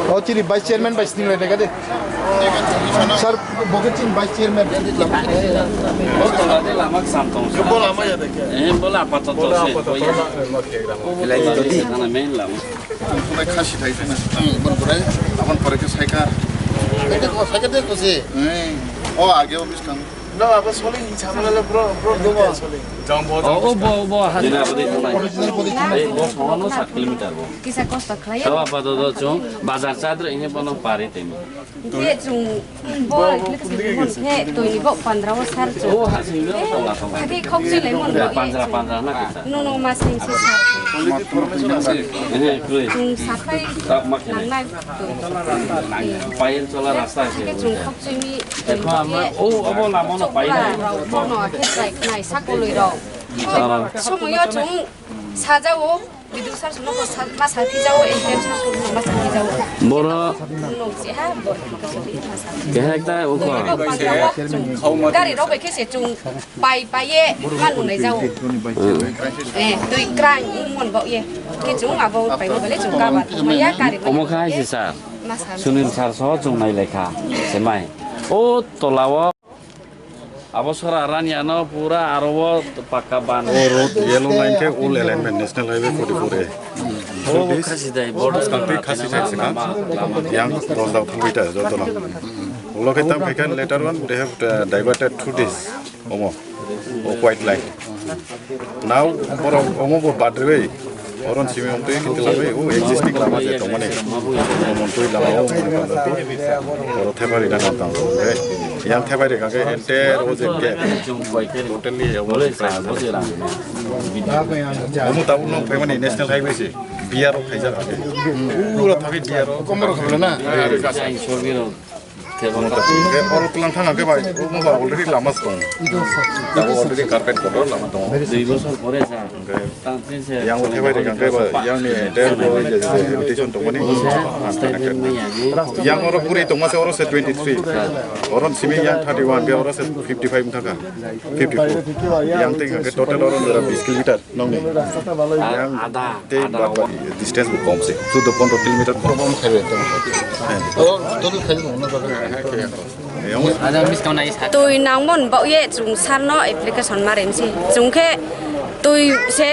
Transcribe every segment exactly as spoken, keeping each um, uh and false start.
O chini vice chairman bai sini lai de. Sir, bo khe chini vice chairman. Eh, bola apatot se. Khasi thai phina. Ang bon borai, abon pore khe saika. Saika de ko, saika de ko se. Eh, o age office kang. No, abo soling, chamala le bro, bro, bro, soling. O, o bo, bo, ha. Jina abo de thonai. Original body thonai. Eh, bo sono sat kilometer bo. Kisa kosto khlai. Tawa pa do do chung, bazar chadre ini bono pari temi. Khe chung bo, khe tui ni bo pandra o sar chung. O, ha, sing do, tola, tola. Khe khok chilai mon bo. Panjra, panjra na kisa. No, no, mas ning se sar. Eh, kre. Chung sapai. Tak mak kene. Nang nai. Payen chola rasta se. Khe chung khok chimi. Ekho ama, o, abo lama no pai nai. Bono khe trai nai sakoloi rok. Somoyo chung sajao, biduk sar suno ko sa-, ma sa pijao, eh, tem sar suno ma sa pijao. Boro. Nuk si ha, bor. Keha ekta uko. Gari rok bai khe se chung pai pai ye ma nunai jao. Eh, tui krai mon bo ye. Khe chung abo pai bo le chung ka ba. Ma ya gari. Omo khai se sir. Sunil sir so chung nai lekha. Semai. O tola o. Abo sora rani ano pura aro o pakka ban. O road yellow line khe old alignment National Highway forty-four A. O khasi dai border. Khasi thai sika. Yang dos dao thangbai ta joto no. Ulo khe tam khe later on they have uh, diverted through this. Omo. O white line. Now, borok omo bo badriwi, oron simi omtwi khe twlangwi, o existing lama je tongmani. Omo twi lama o, oro thepari na tang. Yang thepari kha khe enter o je gate. Totally omo. Omo tabuk no phaimani national highway se. B R o khaijak kha. Pura thagwi B R o. Komor khobla na. Tei oro twlang thang khe bai, omo ba already lama se tongo. Abo already carpet kotor lama tongo. Dui bosor pore sa. Yang o thebai rega khe ba, yang ni entire bo je, je, limitation tongmani. Yang oro puri tongma se oro se twenty-three. Oro simi yang thirty-one, khe oro se fifty-five wngkha kha. Fifty-four. Yang tei khe total oro bis kilometer. Nongni. Yang ada, tei ada. Distance bo kom se. Chuddo pondro kilometer kom. Kom khaibe. Oh, total khaibe mo na jaga. Ada miss kau nai sa. Tui nangmon bo ye chung sar no application ma remsi. Chung khe tui se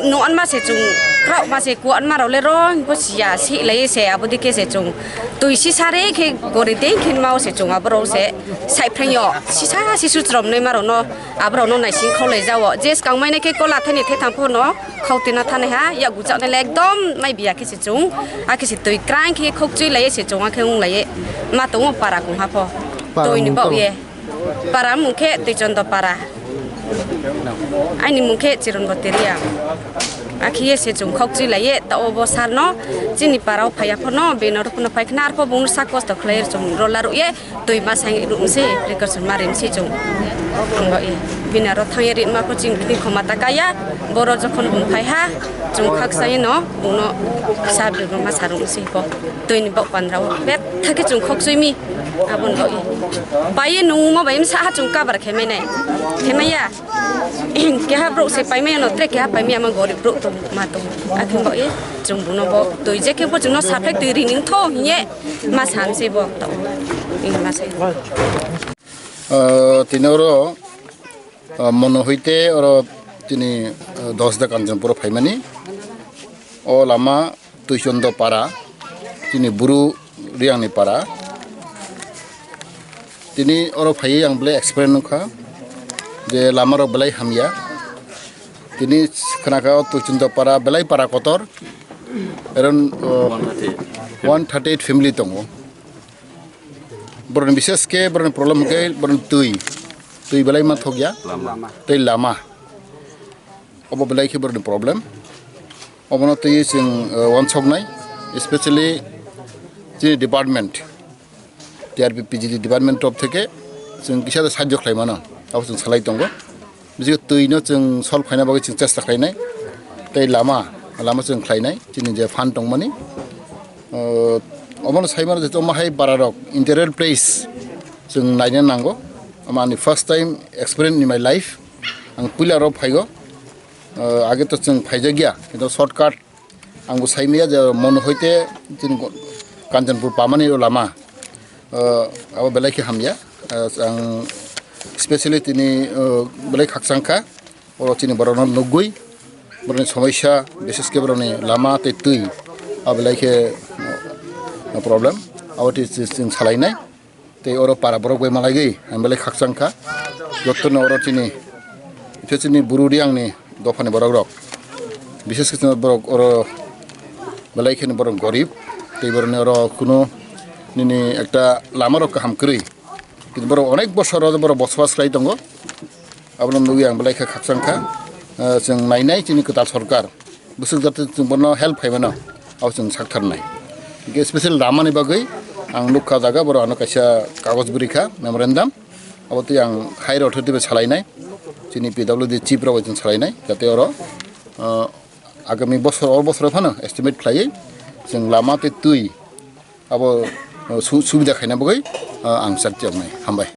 no an ma se chung krao ma se ku an ma role rong bo sia si lai se abodi khe se chung. Tui si sare khe gori dei khin ma se chung aboro se. Sai phreng yo sisa sisu chrom nei ma ro no. Aborokno naising kholai jao. Je swkang mai nai khe kola thani thetham phano khautina thani ha, yak guchak nai le ekdom mai biya khe se chung. A khe se twi krang khe khokchui lai se chung, a khe wng lai ma tongo para kung ha pho. Para twi ni mung bau tamo? Ye. Para mung khe Twichondo para. Aini mung khe Chiron Boteria. A khe ye se chung khokchui lai ye, ta obo sar no chini para o phai ya phano, bino rok no phai khna arpho bung sa kosto khlai chung rola ru ye. Twi ma sai rung se, precaution ma rim se chung. Ang ba i. Bini aro thang ye rin ma ko ching kni khoma ta kaya. Boro jokhon bung phai ha, chung khak sai no, bung no sa bi ma sa rung se ko. Twi ni bok pandra o. Bet thaki chung khok sui mi. Abon ba i. Ba ye nung ma ba im sa ha chung kabar khe mai nai. Khe mai ya. Keha brouh se paimai no, tre keha paimai ama gorib brouh tong ma tong. Akhung bo ye chung buno bo twi je khe bo chung no saphek twi ri ning tho hiye ma san se bo to. Ing ma se. Ah, tini oro, ah, mono hoite oro tini, ah, dos da Kanchanpur phaimani. O lama Twichondo para, tini buru Riangni para. Tini oro phaiwi ang belai experience nukha je lama rok belai hamya. Tini khnakha o Twichondo para belai para kotor. Around, uh, one thirty-eight family tongo. Boroni bises khe boroni problem khe boroni twi. Twi belai ma thokya. Tei lama. Obo belai khe boroni problem. Obono twi chwng, uh, wansoknai. Especially chini department, T R P P G D department top theke chwng kisa de sahajyo khlai mano, abo chwng salai tongo. Bisingtwi twi no chwng solve khaina bagwi chwng chesta khlainai. Tei lama, lama chwng khlainai, chini je fund tongmani. Uh, obono sai mano je omo hai bara rok interior place chwng naina nango. Omo ani first time experience in my life. Ang puila ro phaigo. Uh, age to chwng phaijak ya, kintu shortcut ang bo sai maya je Mon hoite chini go-, Kanchanpur pamani o lama, uh, abo belai khe hamya. Uh, ang specially tini, uh, belai khakchang kha. Oro chini borokno nugwi, borokni somosya, bises khe borokni lama tei twi, abo belai khe, uh, problem. Abo twi chwng salainai. Tei oro para borok bai malaiwi ang belai khakchang kha. Jotono oro chini, ithe chini Bru Reangni dophani borok rok. Bises khe chini borok oro belai kheno borok gorib. Tei borokni oro kuno nini ekta lama rok kaham kwrwi. Kintu borok onek bosor oro borok bosobas khlai tongo. Abono nugwi ang belai khe khakchang kha. Ah, chwng nainai chini kwtal sorkar. Bwswk jate chwng bono help khaimano, abo chwng saktharnai. Hingke special ramani bagwi ang nukha jaga borok ano kaisa kagoj bwrwi kha, memorandum. Abo twi ang higher authority bai salainai, chini P W D chief rok bai chwng salainai, jate oro, ah, agami bosor, o bosor phano estimate khlaiwi chwng lama tei twi abo, ah, su-, subida khaina bagwi, ah, ang chakjaknai. Hambai.